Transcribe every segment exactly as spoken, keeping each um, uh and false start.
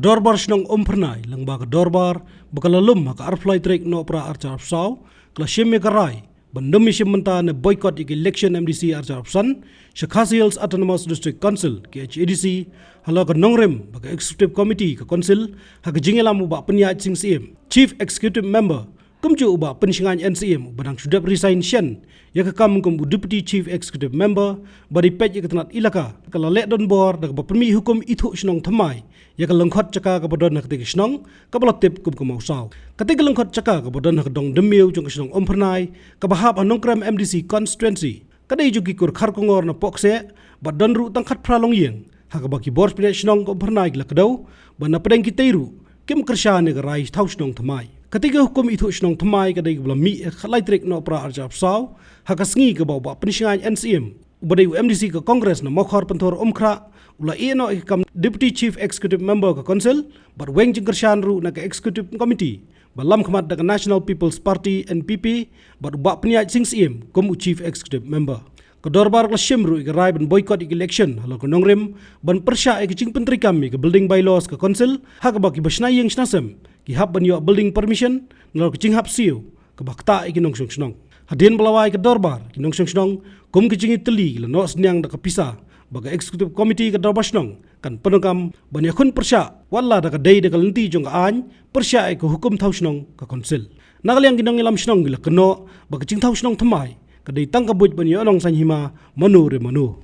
Dorbar Shnong Umphyrnai, lyngba ka Dorbar ba ka la lum ha ka arphew lai tarik Nohprah arhajar arphew saw, ka la shim ïa ka rai ban nym ïashim bynta ne boycott ïa ka election M D C arhajar arphew san sha Khasi Hills Autonomous District Council, K H A D C, halor ka nongrim ba ka Executive Committee ka Council, ha ka jingïalam u Bah Pynïaid Sing Syiem, Chief Executive Member, kumjuh u Bah Pynshngaiñ N Syiem, uba dang shu dep resign shen ïa ka kam kum u Deputy Chief Executive Member, ba dei peit ïa ka tnat elaka, ka la leh donbor da kaba pynmih hukum ithuh shnong thymmai ïa ka lyngkhot jaka kaba don ha katei ka shnong, kaba la tip kum ka Mawsaw. Katei ka lyngkhot jaka kaba don ha ka dong Dymmiaw jong ka shnong Umphyrnai, kaba hap ha Nongkrem M D C constituency, ka dei jong ki kur Kharkongor na Pohkseh, bad don ruh tang khatphra longïing, ha kaba ki bor spinach shnong ka Umphyrnai ki la kdew ba na pdeng kitei ruh kim kyrshan ïa ka rai thaw shnong thymmai. Katei ka hukum ithuh shnong thymmai ka dei kaba la mih ha ka khatlai tarik Nohprah arhajar arphew saw, ha ka sngi kaba u Bah Pynshngaiñ N Syiem, uba dei u M D C ka Congress na Mawkhor Pynthor Umkhrah, u la ïeh noh ïa ka kam Deputy Chief Executive Member ka Council, bad weng jingkyrshan ruh na ka Executive Committee ba lamkhmat da ka National People's Party, N P P, bad u Bah Pynïaid Sing Syiem kum u Chief Executive Member. Ka Dorbar ka la shim ruh ïa ka rai ban boycott ïa ka election halor ka nongrim ban pyrshah ïa ka jingpyntreikam ïa ka building bylaws ka Council, ha kaba kiba shna ïing shna sem ki hap ban ïoh building permission nalor ka jinghap siew kaba ktah ïa ki nongshong shnong. Hadien ba la wai ka Dorbar, ki nongshong shnong kum ka jingïatylli ki la noh synñiang da ka pisa ba ka Executive Committee ka Dorbar Shnong kan pyndonkam ban ïakhun pyrshah, wat la da ka dei da ka lynti jong ka aiñ, pyrshah ïa ka hukum thaw shnong ka Council. Na ka liang ki nongïalam shnong ki la kynnoh ba ka jingthaw shnong thymmai ka dei tang ka buit ban ïohnong saiñ hima mano re mano.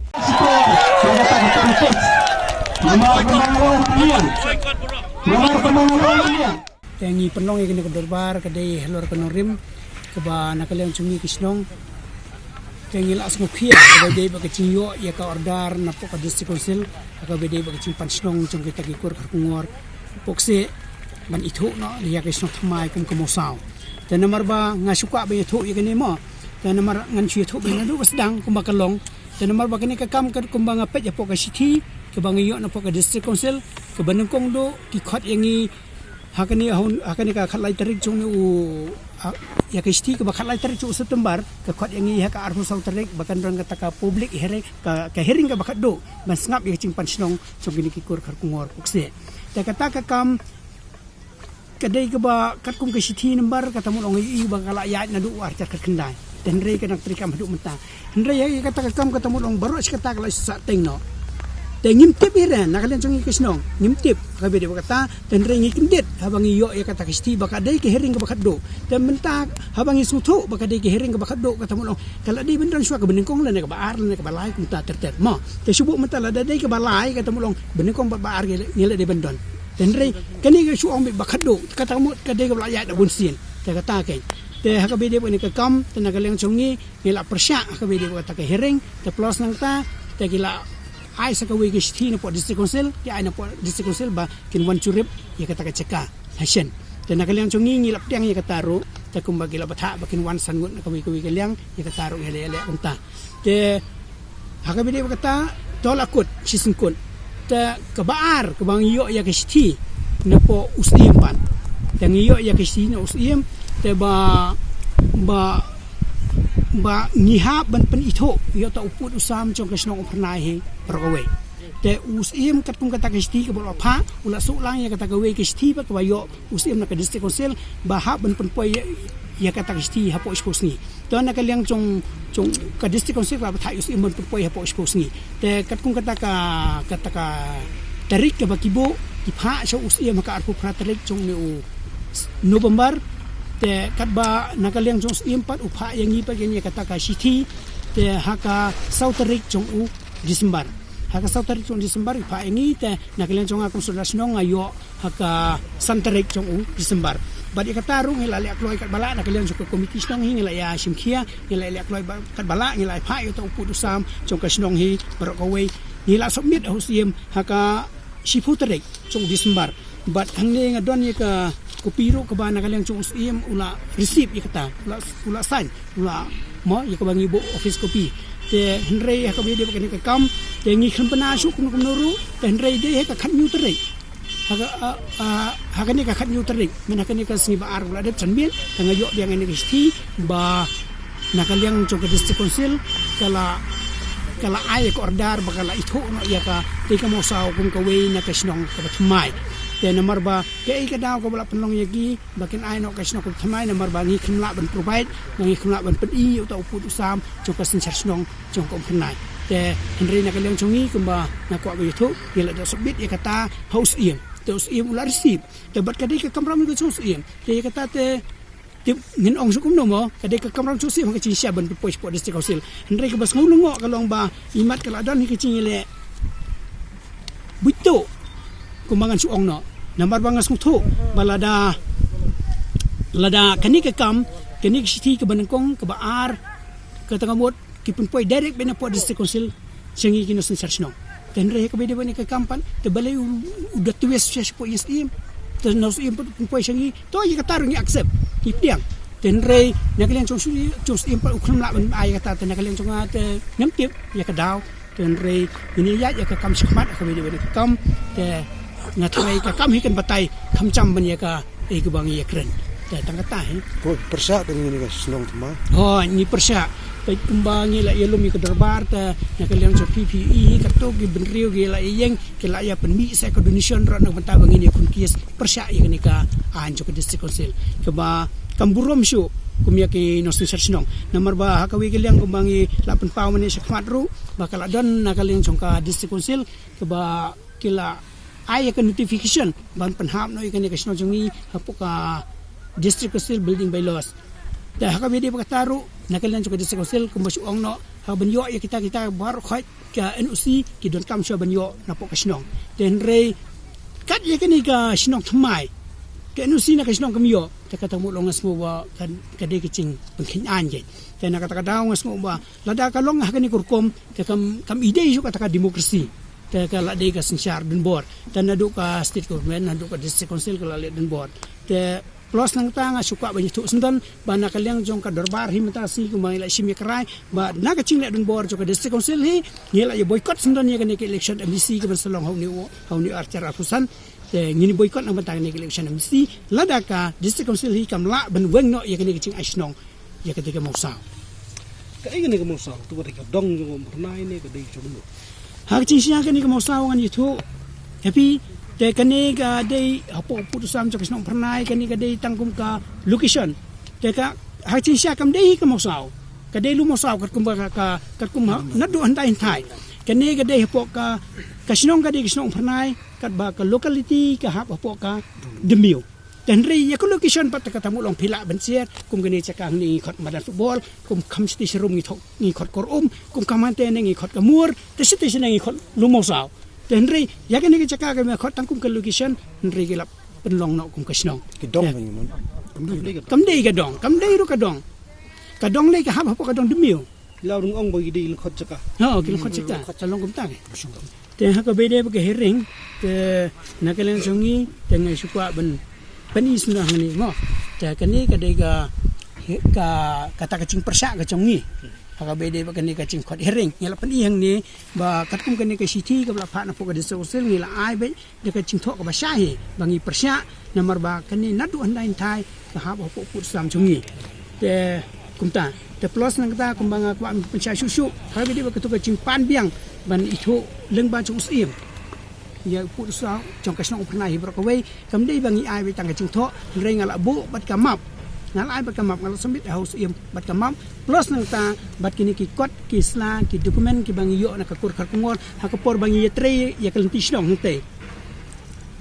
Te ngi pynlong ïa kane ka dorbar ka dei halor ka nongrim kaba na ka liang jong ngi ki shnong. Te ngi la sngewkhia kaba dei ba ka jingïoh ïa ka order na pok ka District Council, kaba dei ba ka jingpan shnong jong kita ki kur Kharkongor Pohkseh ban ithuh noh ïa ka shnong thymmai kum ka Mawsaw. Te namar ba nga shu kwah ba ithuh ïa kane mo. Te namar ngan shu ithuh ba naduh ba sdang kumba ka long. Te namar ba kane ka kam ka kumba nga peit ïa pok ka shithi kaba nga ïoh na pok ka District Council, kaba nyngkong duh ki khot ïa ngi ha kane, ha kane ka khatlai tarik jong u, ha, ïa ka shithi kaba khatlai tarik jong u September, ka khot ïa ngi ha ka arphew saw tarik ba kan don kata ka public hearing, ka, ka hearing kaba khatduh ban sngap ïa ka jingpan shnong jong kine ki kur Kharkongor Pohkseh. Te kata ka kam ka dei kaba katkum ka shithi nambar kata mut ong ïa i ba ka la ïaid naduh u arhajar khatkhyndai. Te hynrei ka dang treikam haduh mynta. Hynrei ïa kata ka kam kata mut ong baroh shi katta ka la sah teng noh. Te ngim tip hi re na ka liang jong ngi ka shnong, ngim tip ha kaba dei ba kata. Te hynrei ngi kyndit haba ngi ïoh ïa kata ka shithi ba ka dei ka hearing kaba khatduh. Te mynta haba ngi sngewthuh ba ka dei ka hearing kaba khatduh kata mut ong ka la dei ban don shuwa kaba nyngkong lane kaba ar lane kaba lai kumta ter ter mo. Te shu buh mynta lada dei kaba lai kata mut ong ba nyngkong bad ba ar ngi la dei ban don. Te hynrei kane ka shu ong ba khatduh kata mut ka dei kaba la ïaid da bun sien. Te kata ka, te ha kaba dei ba kane ka kam te na ka liang jong ngi ngi la pyrshah ha kaba dei ba kata ka hearing. Te plus nangta te ki la ai sa kawei ka shithi na pok District Council, ki ai na pok District Council ba kin wan jurip ïa kata ka jaka ha shen. Te na ka liang jong ngi ngi la pdiang ïa kata ruh, te kumba ki la bthah ba kin wan san ngut na kawei kawei ka liang, ïa kata ruh ïa leh ïa leh kumta. Te ha kaba dei ba kata to la kut shi syngkut. Te kaba ar kaba ngi ïoh ïa ka shithi na pok u Syiem pat. Te ngi ïoh ïa ka shithi na u Syiem te ba, ba, ba ngi hap ban pynithuh ïa uta u pud u sam jong ka shnong Umphyrnai hi baroh kawei. Te u Syiem katkum kata ka shithi kaba u la phah, u la shu lang ïa kata kawei ka shithi ba kaba ïoh u Syiem na ka District Council ba hap ban pynpoi ïa, ïa kata ka shithi hapoh shiphew sngi. Te na ka liang jong, jong ka District Council ka la bthah ïa u Syiem ban pynpoi hapoh shiphew sngi. Te katkum kata ka, kata ka tarik kaba ki buh, ki phah sha u Syiem ha ka arphew phra tarik jong une u November. Te katba na ka liang jong u Syiem pat u phah ïa ngi pat ïa kata ka shithi. Te ha ka saw tarik jong u December. Ha ka saw tarik jong u December i phah ïa ngi te na ka liang jong nga kum u Sordar Shnong nga ïoh ha ka san tarik jong u December. Bad ïa kata ruh ngi la leh kloi katba lah na ka liang jong ka komiti shnong hi ngi la ïa shim khia, ngi la leh kloi ba, katba lah ngi la phah ïa uta u pud u sam jong ka shnong hi baroh kawei. Ngi la submit ha u Syiem ha ka shiphew tarik jong u December. Bad hangne nga don ïa ka kopi ruh kaba na ka liang jong u Syiem u la receive ïa kata, u la, u la sign, u la mo ïa kaba ngi buh office copy. Te hynrei ha kaba ïadei bad kane ka kam te ngi khlem pynah shuh kumno kumno ruh, te hynrei dei ha ka khathynñiew tarik. Ha ka, ah, ah, ha kane ka khathynñiew tarik, mynta ha kane ka sngi ba ar ba la dep janmiet, te nga ïoh biang ïa kane ka shithi ba na ka liang jong ka District Council ka la, ka la ai ïa ka order ba ka la ithuh noh ïa katei ka Mawsaw kum kawei na ka shnong kaba thymmai. Te namar ba kaei ka daw kaba la pynlong ïa ki ba kin ai noh ka shnong kaba thymmai, namar ba ngi khlem lah ban provide, ngi khlem lah ban pyni ïa uta u pud u sam jong ka synshar shnong jong ka Umphyrnai. Te hynrei na ka liang jong ngi kumba nga kwah ban ïathuh, ngi la dep submit ïa kata ha u Syiem. Te u Syiem u la receive. Te bad ka dei ka kamram ka jong u Syiem. Te ïa kata te Te ngin ong shuh kumno mo, ka dei ka kamram jong u Syiem ha ka jingshisha ban pynpoi shapoh District Council. Hynrei kaba sngew lyngngoh ka long ba imat ka la don hi ka jingïaleh buit tuh kumba ngan shu ong noh. Namar ba nga sngewthuh ba lada, lada kane ka kam, kane ka shithi kaba nyngkong, kaba ar, kata ka mut ki pynpoi direct beit napoh District Council sha ngi ki nongsynshar shnong. Te hynrei ha kaba ïadei bad kane ka kam pat, te balei u, u da twist sha shapoh ïing Syiem. Te nongsynshar shnong pat u pynpoi sha ngi. To ïa kata ruh ngi accept, ngi pdiang. Te hynrei na ka liang jong u Syiem, jong u Syiem pat u khlem lah ban ai ïa kata, te na ka liang jong nga te ngam tip ïa ka daw. Te hynrei ngin ïaid ïa ka kam shakhmat ha kaba ïadei bad kane ka kam. Te nga tharai ka kam hi kan batai, kham jam ban ïa ka, eh, kaba ngi ïakren. Te tang kata hi. Ko pyrshah ka ngi ka shnong thymmai. Oh, ngi pyrshah. Peit kumba ngi la ïalum ïa ka dorbar, te na ka liang jong P P E, katto ki bynriew ki la ïeng, ki la ïa pynmih sa ka donation ruh na ka bynta ba ngin ïakhun case pyrshah ïa kane ka aiñ jong ka District Council. Kaba kam burom shuh kum ïa ki nongsynshar shnong. Namar ba ha kawei ka liang kumba ngi la pynpaw mynne shakhmat ruh ba ka la don na ka liang jong ka District Council kaba ki la ai ïa ka notification ban pynhap noh ïa kane ka shnong jong ngi hapoh ka District Council Building Bylaws. Te ha kaba ïadei bad kata ruh na ka liang jong ka District Council kumba shu ong noh, ha ban ïoh ïa kita kita baroh khoit ka N O C ki donkam shuwa ban ïoh napoh ka shnong. Te hynrei kat ïa kane ka shnong thymmai ka N O C na ka shnong kam ïoh, te kata mut long nga sngew ba ka, ka dei ka jingpynkheiñ aiñ. Te na kata ka daw nga sngew ba lada ka long ha kane ka rukom, te kam, kam i dei shuh kata ka democracy. Te ka la dei ka synshar donbor. Te naduh ka state government, naduh ka District Council ka la leh donbor. Te plus nangta nga shu kwah ban ïathuh syndon ba na ka liang jong ka dorbar hi mynta shi kumba ngi la shim ïakrai ba na ka jingleh donbor jong ka District Council hi, ngi la ïa boycott syndon ïa kane ka election M D C kaban sa long ha une u, ha une u ar hajar arphew san. Te ngin boycott na ka bynta kane ka election M D C lada ka District Council hi kam lah ban weng noh ïa kane ka jingai shnong ïa kane ka mawsaw. Kaei kane ka mawsaw, to ka dei ka dong jong u Umphyrnai ne ka dei jong u? Ha ka jingshisha kane ka mawsaw ngan ïathuh ïa phi, te kane ka dei hapoh u pud u sam jong ka shnong Umphyrnai, kane ka dei tang kum ka location. Te ka, ha ka jingshisha kam dei ka mawsaw. Ka dei lum mawsaw katkum ba ka, ka, katkum ha, naduh hyndai hynthai. Kane ka dei hapoh ka, ka shnong ka dei ka shnong Umphyrnai, katba ka locality ka hap hapoh ka Dmiew. Te hynrei ïa ka location pat te kata mut long phi lah ban share, kum kane ka jaka hangne ngi khot madan football, kum kham shatei sharum ngi thok, ngi khot kor um, kum kham hangtei ne ngi khot ka mur, te shatei shane ngi khot lum mawsaw. Te hynrei ïa kane ka jaka ka me khot tang kum ka location, hynrei ka la pynlong noh kum ka shnong. Ki dong. Ïa. Kam dei ka dong, kam dei ruh ka dong. Ka dong lei ka hap hapoh ka dong Dmiew. Ki la rung ong ba ki dei lyngkhot jaka. Ha, ki lyngkhot jaka. Ka long kumta. Te ha kaba ïadei bad ka hearing, te na ka liang jong ngi, te nga shu kwah ban pyni sngewbha hangne mo. Te kane ka dei ka, ka, kata ka jingpyrshah ka jong ngi. Ha kaba ïadei bad kane ka jingkhot hearing, ngi la pyni hangne ba katkum kane ka shithi kaba la phah napoh ka District Council ngi la ai beit da ka jingthoh kaba shai hi ba ngi pyrshah namar ba kane naduh hyndai hynthai ka hap hapoh u pud u sam jong ngi. Te kumta, te plus nangta kumba nga kwah pynshai shuh shuh, ha kaba ïadei bad katu ka jingpan biang ban ithuh lyngba jong u Syiem ïa u pud u sam jong ka shnong Umphyrnai hi baroh kawei, kam dei ba ngi ai beit tang ka jingthoh, hynrei nga la buh bad ka map. Nga la ai bad ka map, nga la submit ha u Syiem bad ka map, plus nangta bad kine ki kot ki sla ki document kiba ngi ïoh na ka kur Kharkongor ha ka por ba ngi ïatrei ïa ka lynti shnong hangtei.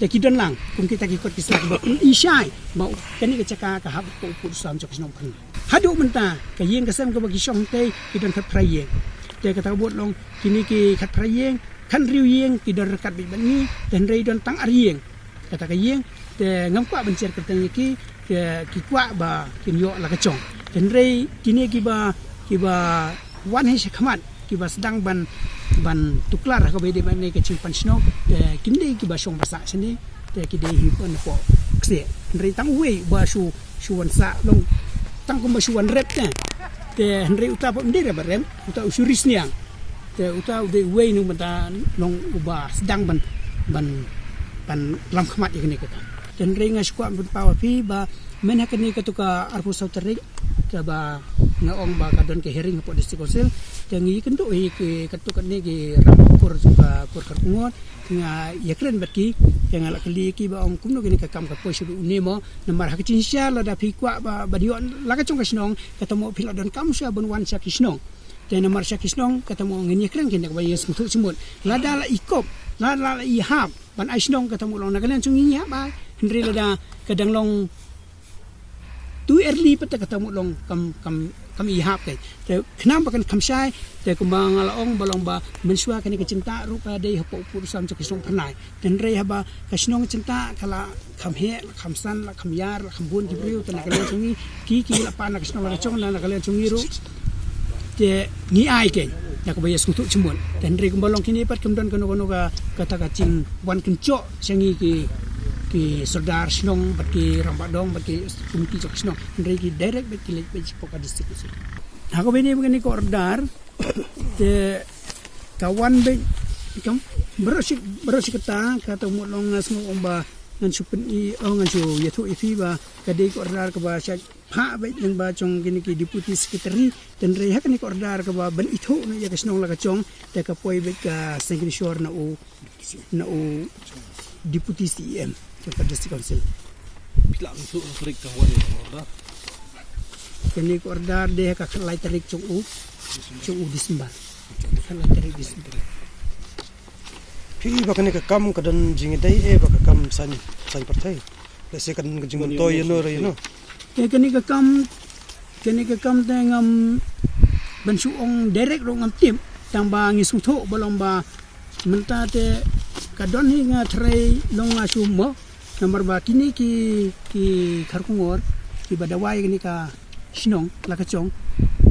Te ki don lang kum kita ki kot ki sla kiba pyni shai ba kane ka jaka ka hap hapoh u pud u sam jong ka shnong Umphyrnai. Haduh mynta ka ïing ka sem kaba ki shong hangtei ki don khatphra ïing. Te kata ka mut long kine ki khatphra ïing, khathynriew ïing ki don ryngkat beit bad ngi, te hynrei don tang ar ïing. Kata ka ïing te ngam kwah ban share kyrteng ïa ki, ki, ki kwah ba kin ïoh la ka jong. Te hynrei kine kiba, kiba wan hi shakhmat, kiba sdang ban, ban tuklar ha kaba ïadei bad kane ka jingpan shnong, te kim dei kiba shong ba sah shane, te ki dei hi ban hapoh kseh. Hynrei tang uwei ba shu, shu wan sah long tang kumba shu wan rep te. Te hynrei uta ba ym dei rep ba rep, uta u shu ri sniang. Te uta u dei uwei na ka bynta long uba sdang ban, ban, ban lam khmat ïa kane ka kam. Te hynrei nga shu kwah ban pynpaw ïa phi ba myn ha kane katu ka arphew saw tarik kaba nga ong ba ka don ka hearing hapoh District Council. Te ngi ïakynduh hi ki katu kane ki rangbah kur jong ka kur Kharkongor, nga ïakren bad ki, Te nga la kylli ki ba ong kumno kane ka kam ka poi sha u ne mo. Namar ha ka jingshisha lada phi kwah ba, ba dei ïoh la ka jong ka shnong, kata mo phi la donkam shuwa ban wan sha ki shnong. Te namar sha ki shnong kata mo ngin ïa kren kine kaba ïa sngewthuh jingmut. Lada la i kop, lada la i hap ban ai shnong kata mo long na ka liang jong ngi ïa ba. Hynrei lada ka dang long too early pat te kata mo long kam, kam, kam i hap kai. Te khnang ba kan kham shai, te kumba nga la ong ba long ba mynshuwa kane ka jingtah ruh ka dei hapoh u pud u sam jong ka shnong Phyrnai. Te hynrei haba ka shnong jingtah ka la kham heh, la kham san, la kham ïar, la kham bun ki briew, te na ka liang jong ngi, ki, ki la pan na ka shnong la ka jong, na ka liang jong ngi ruh. Te ngi ai keiñ da kaba ïa sngewthuh jingmut. Te hynrei kumba long kine pat kam don kano kano ka, kata ka jingwan kynjoh sha ngi ki, ki sordar shnong bad ki rangbah dong bad ki komiti jong ka shnong. Hynrei ki direct bad ki leit bad shapoh ka district council. Ha kaba ïadei bad kane ka order te ka wan bad kam baroh shi, baroh shi katta, kata mo long nga sngew ong ba ngan shu pyni, oh, ngan shu ïathuh ïa phi ba ka dei ka order kaba shait phah beit lyngba jong kine ki deputy secretary. Te hynrei ha kane ka order kaba ban ithuh na ïa ka shnong la ka jong, te ka poi beit ka seng kynshor na u, na u deputy C E M jong ka district council. Phi lah ithuh na tarik ka wan order. Kane ka order dei ha ka khatlai tarik jong u, jong u December. Khatlai tarik December. Phi ba kane ka kam ka don jingïadei eh ba ka kam saiñ, saiñ pyrthei. Lehse kan ka jingmyntoi ïano re ïano. Te kane ka kam, kane ka kam te ngam ban shu ong direct ruh ngam tip. Tang ba ngi sngewthuh ba long ba mynta te ka don hi nga tharai long nga shu mo. Namar ba kine ki, ki kharkongor kiba dawai kane ka shnong la ka jong,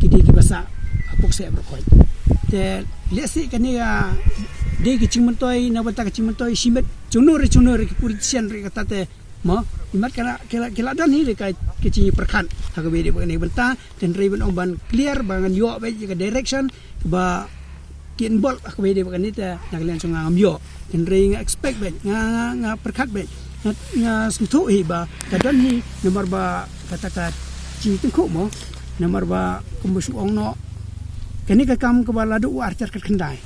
ki dei kiba sah hapoh kseh baroh khoit. Te lehse kane ka dei ka jingmyntoi, na bynta ka jingmyntoi shimet jongno re jongno re ki politician re kata te mo, imat ka la, ki la, ki la don hi re ka, ka jingpyrkhat ha kaba ïadei bad kane ka bynta. Te hynrei ban ong ban clear ba ngan ïoh beit ïa ka direction ba ki involve ha kaba ïadei bad kane te na ka liang jong nga ngam ïoh. Hynrei nga expect beit, nga, nga, nga pyrkhat beit, nga, nga sngewthuh hi ba ka don hi namar ba kata ka jingtyngkhuh mo, namar ba kumba shu ong noh, kane ka kam kaba la duh u ar hajar khatkhyndai,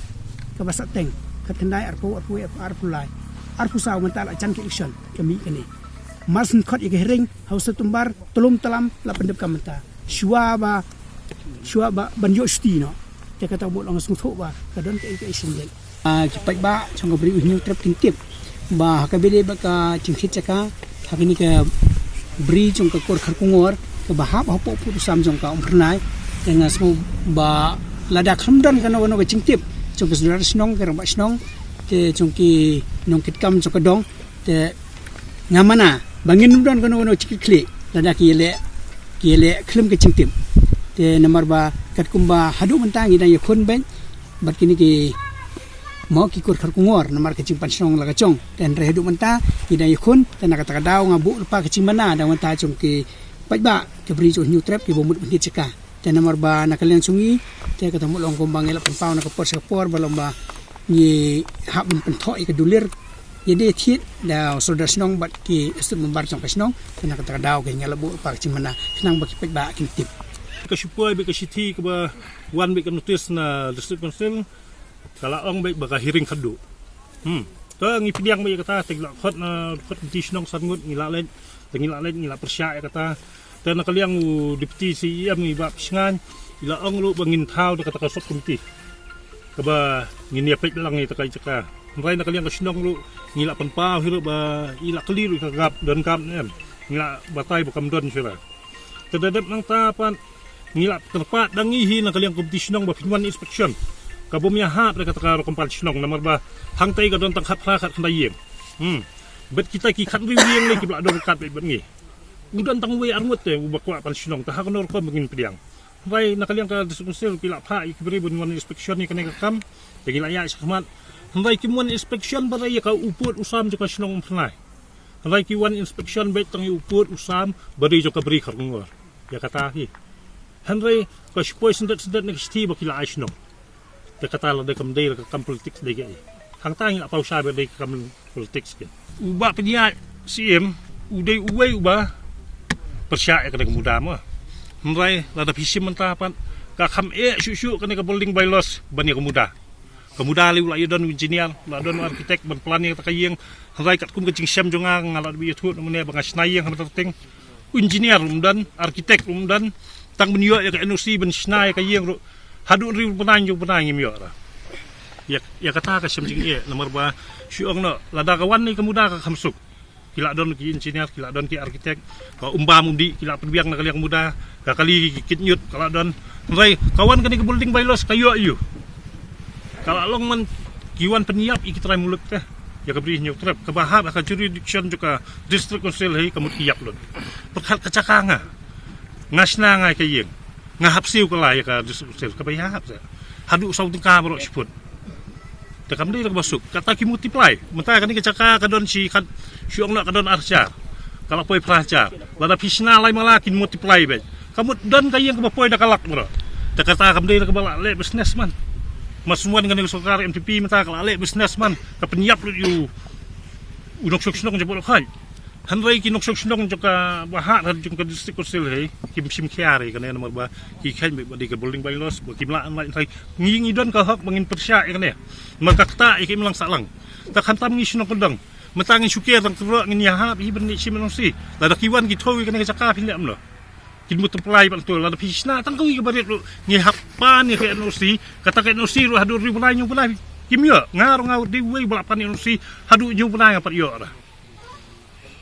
kaba sah teng khatkhyndai, arphew, arphew wei, arphew lai, arphew saw mynta la jan ka election ka mih kane. Mar shu khot ïa ka hearing ha u September, tlum tlam la pyndep ka mynta. Shuwa ba, shuwa ba ban ïoh shuti noh. Te kata mo long sngewthuh ba ka don kaei kaei shisien. Ah, ki paidbah jong ka Bri U Hynñiewtrep kin tip ba ha kaba ïadei bad ka jingkit jaka ha kane ka bri jong ka kur Kharkongor kaba hap hapoh pud u sam jong ka Umphyrnai. Te nga sngew ba lada khlem don kano kano ka jingtip jong ka sordar shnong, ka rangbah shnong, te jong ki nongkitkam jong ka dong, te nga mana ba ngin ym don kano kano jingkitkhlieh lada ki ïaleh, ki ïaleh khlem ka jingtip. Te namar ba katkum ba haduh mynta ngi dang ïakhun beit bad kine ki mo ki kur Kharkongor namar ka jingpan shnong la ka jong. Te hynrei haduh mynta ngi dang ïakhun, te na kata ka daw nga buh lypa ka jingmana da bynta jong ki paidbah ka Bri U Hynñiewtrep kiba mut ban kit jaka. Te namar ba na ka liang jong ngi te kata mo long kumba ngi la pynpaw na ka por sha ka por ba long ba ngi hap ban pynthoh ïa ka dulir ïadei thied da u sordar shnong bad ki stud member jong ka shnong. Te na kata ka daw ka ngi la buh lypa ka jingmana khnang ba ki paidbah kin tip. Ka shu poi beit ka shithi kaba wan beit ka notice na District Council, ka la ong beit ba ka hearing khatduh. Hmm. Te ngi pdiang beit ïa kata, te ngi la khot na, khot komiti shnong san ngut, ngi la leit, te ngi la leit, ngi la pyrshah ïa kata. Te na ka liang u Deputy C E M i Bah Pishngaiñ, i la ong ruh ba ngin thaw da kata ka sub committee kaba ngin ïa peit lang ïa kata ka jaka. Hynrei na ka liang ka shnong ruh ngi la pynpaw hi ruh ba i la kylli ruh ka gap, don gap ne em. Ngi la batai ba kam don shuh. Te da dep nangta pat ngi la kyrpad da ngi hi na ka liang komiti shnong ba phin wan inspection. Ka bym ïahap da kata ka rukom pan shnong namar ba hangtei ka don tang khatphra khatkhyndai ïing. Hmm. Bad kita ki khathynriew ïing lei kiba la don ryngkat bad ngi. U don tang uwei arngut te uba kwah pan shnong, te ha kano rukom ba ngin pdiang. Hynrei na ka liang ka District Council ki la phah ïa ki briew ban wan inspection ïa kane ka kam. Te ki la ïaid shakhmat. Hynrei kim wan inspection ba dei ïa ka u pud u sam jong ka shnong Umphyrnai. Hynrei ki wan inspection beit tang ïa u pud u sam ba dei jong ka Bri Kharkongor. Ïa kata hi. Hynrei ka shu poi syndet syndet na ka shithi ba ki la ai shnong. Te kata la dei kam dei la ka kam politics dei kaei. Hangta ngi la paw shai ba dei ka kam politics kein. U Bah Pynïaid Syiem u dei uwei uba pyrshah ïa kane ka muda mo. Hynrei lada phi shim mynta pat ka kham eh shuh shuh kane ka building bylaws ban ïa ka muda. Ka Muda lei u la ïa don u engineer, u la don u architect ban plan ïa kata ka ïing. Hynrei katkum ka jingshem jong nga, nga la dep ïathuh na mynne ba nga shna ïing ha Mawtyrteng. U engineer ruh ym don, architect ruh ym don. Tang ban ïoh ïa ka N O C ban shna ïa ka ïing ruh, haduh hynriew bnai hynñiew bnai ngim ïoh ruh. Ïa, ïa kata ka shem jingeh, namar ba shu ong noh, lada ka wan ïa ka Muda ka kham suk. Ki la don ki engineer, ki la don ki architect, ka um bam um dih ki la pynbiang na ka liang Muda, ka kali ki kit ñiut ka la don. Hynrei ka wan kane ka building bylaws ka ïoh ïa u. Ka la long man ki wan pynïap ïa ki trai muluk te, ïa ka Bri Hynñiewtrep, kaba hap ha ka jurisdiction jong ka District Council hi, ka mut ki ïap lut. Pyrkhat ka jaka nga, nga shna nga ïa ka ïing, nga hap siew kylla ïa ka District Council, kaba ïahap te haduh saw tyngka baroh shi phut. Te kam dei da kaba suk, kata ki multiply. Mynta kane ka jaka ka don shi khat, shu ong noh ka don ar hajar, ka la poi phra hajar. Lada phi shna lai mala kin multiply beit, ka mut don ka ïing kaba poi da ka lak baroh. Te kata kam dei da kaba lah leh business man. Mar shu wan kane ka sorkar M T P mynta ka lah leh business man, ka pynïap lut ïa u nongshong shnong jong baroh khoit. Hynrei ki nongshong shnong jong ka, ba hap jong ka District Council hi, kim shim khia ïa kane namar ba ki kheiñ beit ba dei ka building bylaws, ba kim lah, hynrei ngi, ngi don ka hok ba ngin pyrshah ïa kane. Namar ka ktah ïa ka imlang sahlang. Te khamtam ngi shnong kyndong, mynta ngin shu ker tang kyrwoh, ngin ïahap hi ban leit shim N O C. Lada ki wan ki thew ïa kane ka jaka phin leh kumno? Kin multiply pat to, lada phi shna tang kawei kaba rit ruh ngi hap pan ïa ka N O C. Kata ka N O C ruh haduh hynriew bnai hynñiew bnai kim ïoh. Nga ruh nga dei uwei ba la pan N O C, haduh hynñiew bnai nga pat ïoh ruh.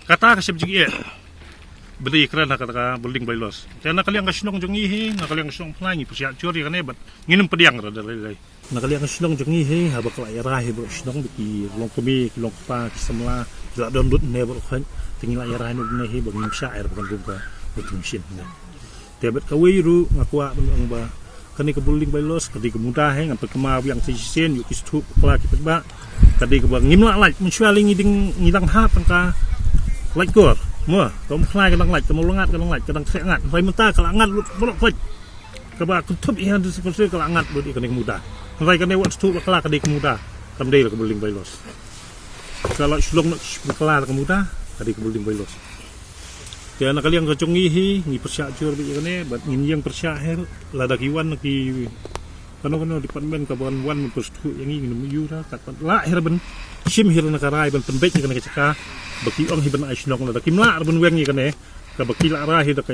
Kata ka shem jingeh ba dei kren ha kata ka building bylaws. Te na ka liang ka shnong jong ngi hi, na ka liang ka shnong Phyrnai, ngi pyrshah jur ïa kane bad ngin ym pdiang ruh da lei lei. Na ka liang ka shnong jong ngi hi, haba ka la ïarai hi baroh shnong, ba ki longkmie, ki longkpa, ki samla, ki la don lut ne baroh khoit. Te ngi la ïarai noh ne hi ba ngim shah ïa ba kan rum ka voting machine ne. Te bad kawei ruh nga kwah ban ong ba kane ka building bylaws ka dei ka Muda hi, ngan pynkynmaw biang sa shisien ïa ki sdang bakla ki paidbah. Ka dei kaba ngim lah lait, mynshuwa lei ngi dang, ngi dang hap tang ka lait kor. Mo, ka Umphyrnai ka dang lait, ka Mawlangat ka dang lait, ka dang khreh ngat. Hynrei mynta ka la ngat lut baroh khoit. Kaba kynthup ïa ka District Council ka la ngat lut ïa kane ka Muda. Hynrei kane wat sdang bakla ka dei ka Muda, kam dei la ka building bylaws. Ka la shu long noh bakla da ka Muda, ka dei ka building bylaws. Te na ka liang ka jong ngi hi, ngi pyrshah jur beit ïa kane, bad ngin ïeng pyrshah hi, lada ki wan ki kano kano department ka ban wan ban pyrshah ïa ngi, ngin ym ïoh ruh, katba lah hi ruh ban shim hi ruh na ka rai ban pynbeit ïa kane ka jaka, ba ki ong hi ban ai shnong, lada kim lah ruh ban weng ïa kane, kaba ki la rai hi da ka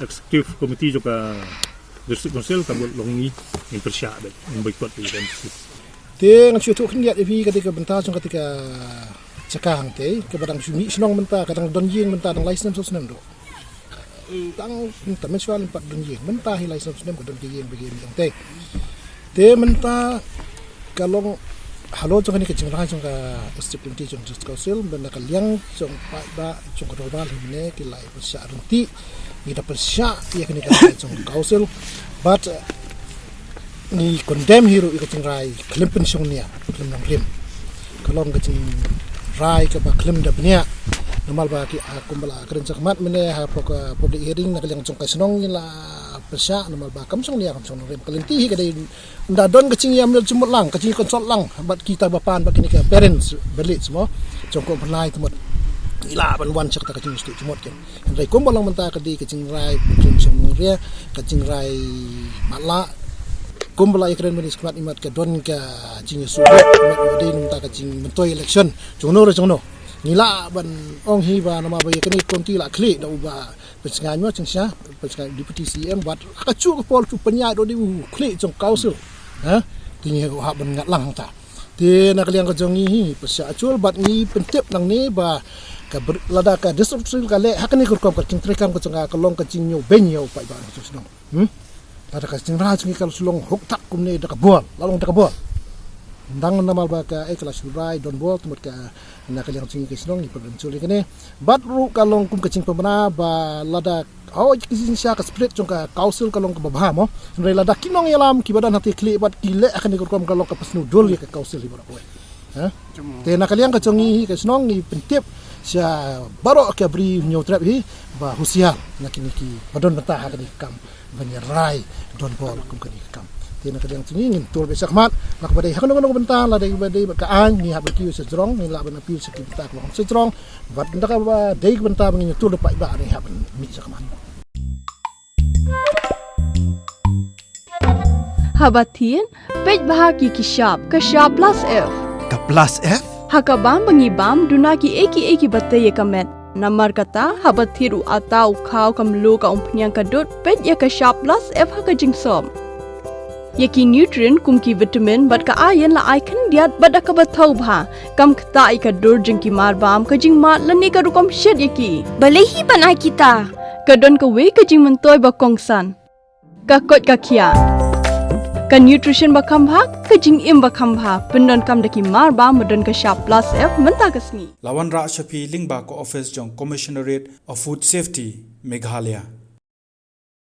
executive committee jong ka District Council, kaba long ngi, ngin pyrshah beit, ngin boycott beit ïa ka M T C. Te ngan shu ïathuh khyndiat ïa phi, ka dei ka bynta jong kata ka jaka hangtei, kaba dang shu mih shnong mynta, ka dang don ïing mynta, dang lai snem saw snem ruh. Tang mynta mynshuwa lem pat don ïing, mynta hi lai snem saw snem ka don ka ïing ba ki mih hangtei. Te mynta ka long halor jong kane ka jingrai jong ka Executive Committee jong District Council, bad na ka liang jong paidbah jong ka Dorbar hi mynne ki la ïa pyrshah ryntih, ngi da pyrshah ïa kane ka jong ka Council, bad ngi condemn hi ruh ïa ka jingrai khlem pynshongnia, khlem nongrim. Ka long ka jingrai kaba khlem da bniah. Namar ba ki, ha, kumba la kren shakhmat mynne hapoh ka public hearing na ka liang jong ka shnong ngi la pyrshah, namar ba kam shongnia kam shong nongrim. Ka lynti hi ka dei ynda don ka jingïamir jingmut lang, ka jingconsult lang bad kita ba pan bad kine ki parents, village mo, jong ka Umphyrnai te mut. Ngi lah ban wan sha kata ka jingmut jingmut ken. Hynrei kumba long mynta ka dei ka jingrai khlem shong nongrim, ka jingrai matlah. Kumba la ïakren mynne shakhmat, imat ka don ka jingïasyllok, imat ka dei mynta ka jingmyntoi election jongno re jongno. Ngi lah ban ong hi ba namar ba ïa kane ka county la khlieh da u Bah Pynshngaiñ mo, Jingshisha Pynshngaiñ, Deputy C M, bad ha kajuh ka por u pynïaid ruh dei u khlieh jong ka Council. Ha? Te ngi hap ban ngat lang hangta. Te na ka liang ka jong ngi hi, pyrshah jur bad ngi pyntip nangne ba ka ber-, lada ka District Council ka leh ha kane ka rukom, ka jingtreikam ka jong ka, ka long ka jingñiewbeiñ ïa u paidbah jong ka shnong. Hmm? Lada ka jingrai jong ngi ka la shu long hok tak kumne da ka bor, la long da ka bor. Dang namar ba ka, eh, ka la shu rai donbor, te mut ka, na ka liang jong ngi ka shnong ngi pynrem jur ïa kane. Bad ruh ka long kum ka jingpynbna ba lada, oh, ka jingshisha ka spirit jong ka Council ka long kaba bha mo. Hynrei lada ki nongïalam kiba don hangtei khlieh bad ki leh ha kane ka rukom, ka long kaba sngewdul ïa ka Council hi baroh kawei. Ha? Te na ka liang ka jong ngi hi ka shnong ngi pyntip sha baroh ka Bri Hynñiewtrep hi ba husiar na kine kiba don bynta ha kane ka kam ban ïarai donbor kum kane ka kam. Te na ka liang jong ngi ngin tur beit shakhmat, na kaba dei ha kano kano ka bynta, lada dei ba dei bad ka aiñ ngi hap ban kiew sha jrong, ngi lah ban appeal sha ki bynta kiba hap sha jrong. Bad ynda kaba dei ka bynta ba ngin ïatur da paidbah, ngi hap ban mih shakhmat. Haba thied, peit bha ïa ki shap, ka shap plus F. Ka plus F? Ha ka bam ba ngi bam, duna kiei kiei kiba tei ïa ka met. Namar kata, haba thied u atta, u khaw, ka mluh, ka umphniang, ka dud, peit ïa ka shap plus F ha ka jingsop. Ïa ki nutrient kum ki vitamin bad ka iron la ai khyndiat bad da kaba thaw bha. Kam ktah ïa ka dur jong ki mar bam, ka jingmad lane ka rukom shet ïa ki. Balei hi ban ai kita? Ka don kawei ka jingmyntoi ba kongsan. Ka koit ka khiah. Ka nutrition ba kham bha, ka jingim ba kham bha. Pyndonkam da ki mar bam ba don ka shap plus F mynta ka sngi. La wanrah sha phi lyngba ka office jong Commissionerate of Food Safety, Meghalaya.